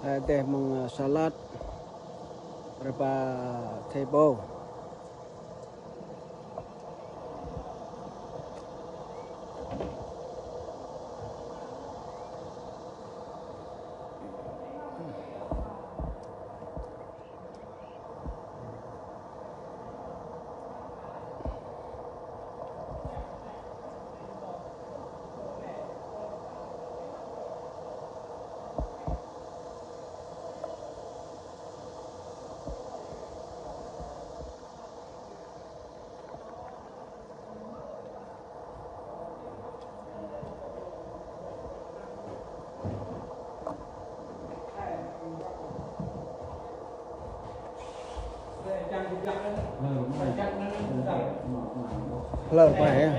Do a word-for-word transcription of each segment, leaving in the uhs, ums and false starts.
Dêh mơ̆ng, ơ, salad, rơpa thai bô. Hlơi pă hă?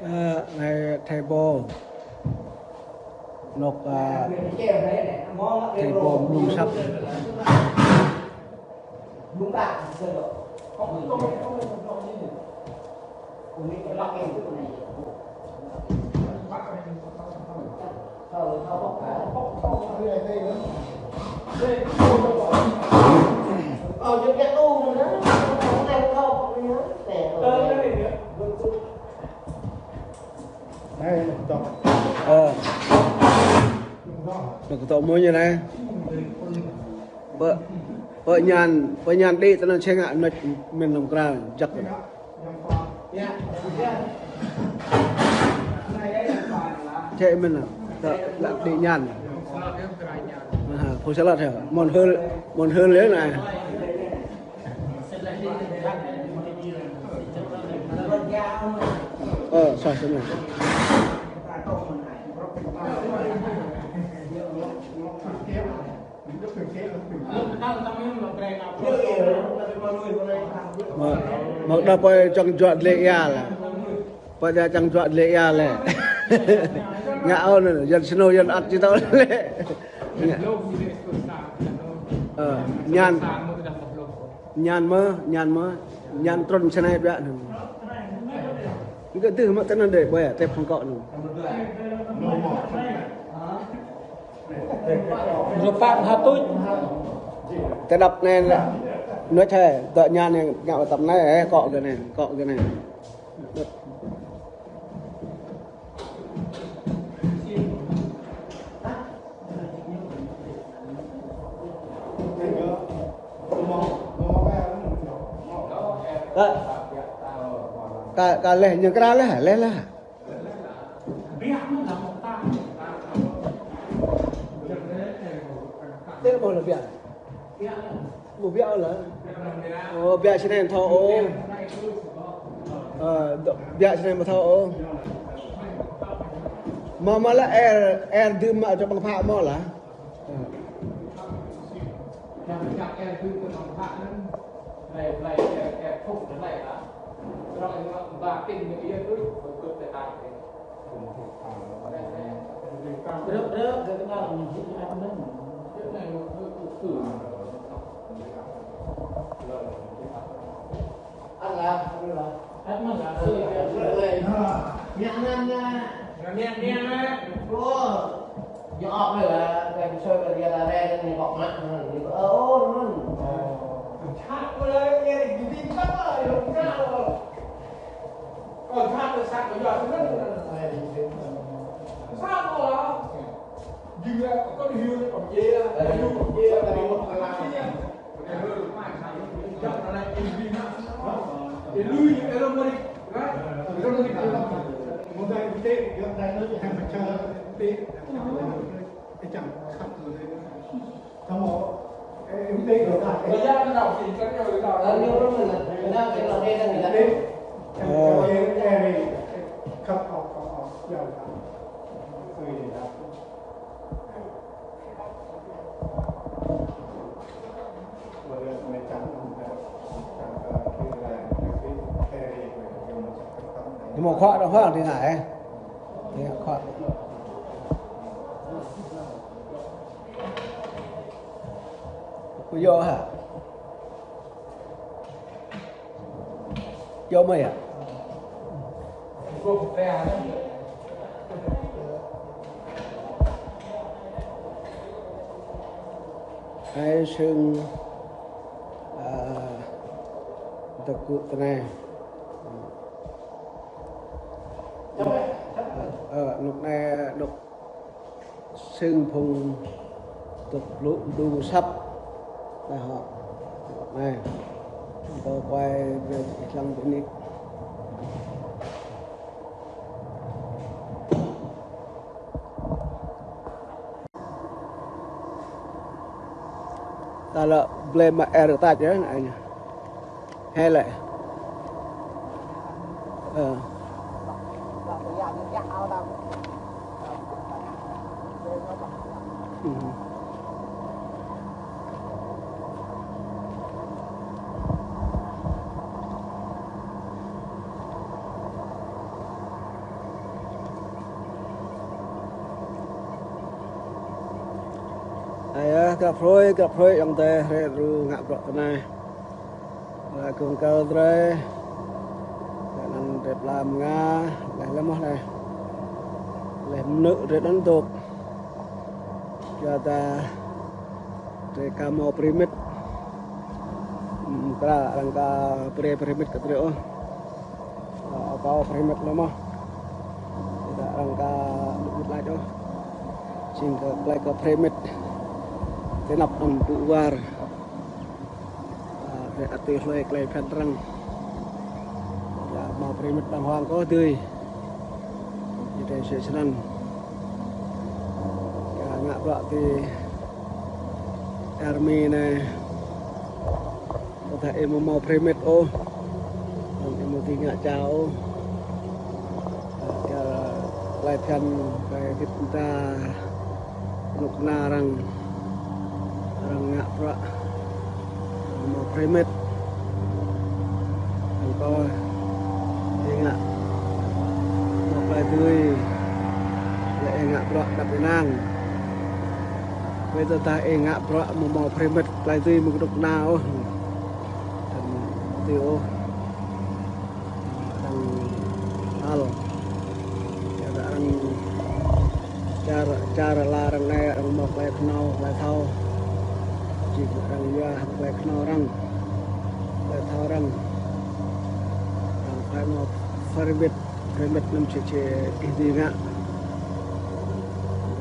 Ơ, anai thai bô. Anŏ, ơ, thai bô mơnum săp. Ơ. Anŭn kơ tŏ mơ̆ ñu anai. Pơ, pơ ñan, pơ ñan đĭ tơ anŭn čeng anŭn mơ̆n lăm krao jăk. Ček mơ̆n anŭn. Tơ lăk đĭ ñan. Ha, phung salad hă. Mơ̆n hơl, mơ̆n hơl yơh anai. Ơ, soi soi anai. Mơ̆, mơ̆ đa pơi čang juă dlĕ ia lĕ. Pơi đa čang juă dlĕ ia lĕ. Ngă ôh anŭn, yan snow, yan ăt či tŏ lĕ. Ơ, ñan. Ñan mơ̆, ñan mơ̆, ñan trŭn sơnai biă anŭn. Ñu kơ tih mă tơnăn đĕ, ƀơi tep phung kŏ anŭn. Rơpă ha tuč. Tơdăp anai lĕ, nuč hai, tơ ñan anai, ngă tơdăp anai, ơ, kŏ gơ̆ anai, kŏ gơ̆ anai. Kơ, kơ, kơ leh, ñu kra leh, leh lah. Tơl ƀuh leh biă. Ƀuh biă leh. Ơ, biă sơnai thâo ôh. Ơ, biă sơnai thâo ôh. Mơ̆, mơ̆ leh air, air dưm mă čô ƀăng phă mơ̆ lah. Ñu mă khua đàng hoàng thì ngại. Thì khua. Kơ yua hă? Yua mơi hă? Ai sưng, à, tơgŭ tơnai. Ơ, ơ, nŭk anai, nŭk sưng phung tơgŭ blŭ đu săp. Anai hŏ. Anai. Kơ quay về lăng bơni. Ta lăi blơi mă air tač yơh, anai. Hê lĕ. Ơ. Ai yơh, grăp hrơi, grăp hrơi, ayŏng adơi, hrơi ru ngă bruă tơnai. Lĕ kơ kơ drơi. Lĕ anŭn drơi pla mơnga, lĕ lĕ mơ̆ lĕ. Lĕ mơnư̆ drơi anŭn dŏ. Yua ta drơi ka mâo brơi mĭt. Hm, kra arăng ka brơi brơi mĭt kơ drơi ôh. Ơ, kâo brơi mĭt lĕ mơ̆. Yua ta arăng ka đŭk mĭt lač ôh. Jing kơ tơlơi kơ brơi mĭt. Tơnap anŭn ƀu war. Ơ, drơi ati hlơi tơlơi phiăn arăng. Yua mâo brơi mĭt đàng hoàng kơ tui. Ñu tơlơi sĭt sơnăn. Yua ngă bruă ti army anai. Tơdah ih ƀu mâo brơi mĭt ôh. Anŭn ih ƀu dưi ngă čar ôh. Ơ, yua tơlơi phiăn, tơlơi hơdip ta. Kơnuk kơna arăng, arăng ngă bruă, arăng mâo brơi mĭt. Arăng kơ ih ngă, mâo tơlơi dưi, lĕ ih ngă bruă đăp ih nang. Wơ̆t tơdah ih ngă bruă ƀu mâo brơi mĭt, tơlơi dưi mơ̆ng kơnuk kơna ôh. Anŭn tui ôh. Arăng hal. Yua kơ arăng čar, čar la arăng anai arăng mâo tơlơi kơnâo, tơlơi thâo. Jing arăng yua tơlơi kơnâo arăng, tơlơi thâo arăng. Arăng phải mâo brơi mĭt, brơi mĭt anăm či či ih dưi ngă.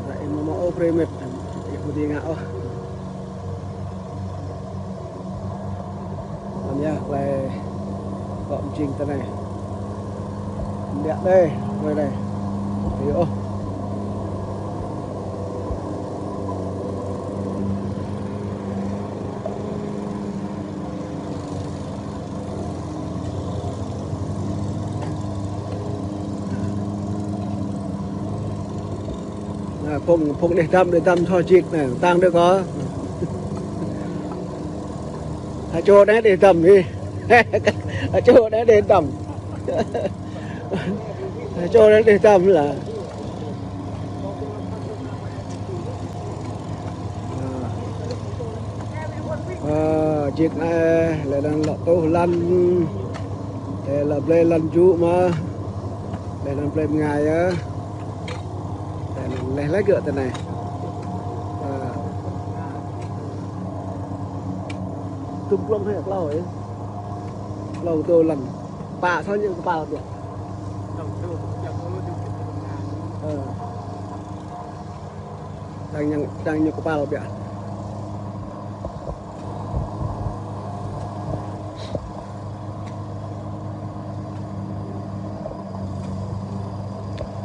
Tơdah ih ƀu mâo ôh brơi mĭt, ih ƀu dưi ngă ôh. Anŭn yơh, tơlơi kơ mơjing tơnai. Biă đơi, đơi đơi. Tui ôh. Anai, phung, phung đeh dăm, đeh dăm thâo jik anai, tăng đơi kơ. Hơčô anai đeh dăm hĭ. Hơčô anai đeh dăm. Hơčô anai đeh dăm lah. Ơ, jik anai, lĕ anŭn lŏ tuh lăn, lĕ lŏ blơi lăn jŭ mơ̆, lĕ anŭn blơi mơngai yơh. Lĕ anŭn lĕ lĕ gơ̆ tơnai. Ơ. Tŭm klông hơi klâo yơh. Klâo tuh lăn. Pă thâo ñu kơpal biă. Ơ. Đang ñu, đang ñu kơpal biă.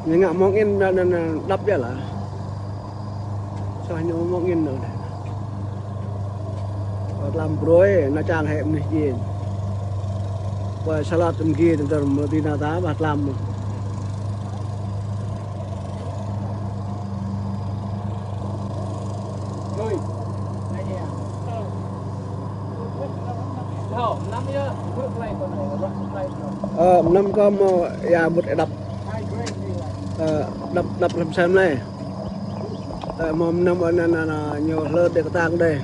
Ñu ngă mơ̆ng in anŭn, anŭn, anŭn đăp biă lah. Soh ñu mơ̆ng in anŭn. Tlam brơi, nao čang hĕ mơnuih jing. Pơ salot mơgi tơdơr mơ̆ ti nao ta bah tlam. Ơ, mơnam kơ mơ̆ ia mŭt ĕ đăp. Ơ, đăp, đăp hlăm sem lĕ. Ơ, mơ̆ mơnam anăn, anăn, ñu hlơr đê kơtang đê.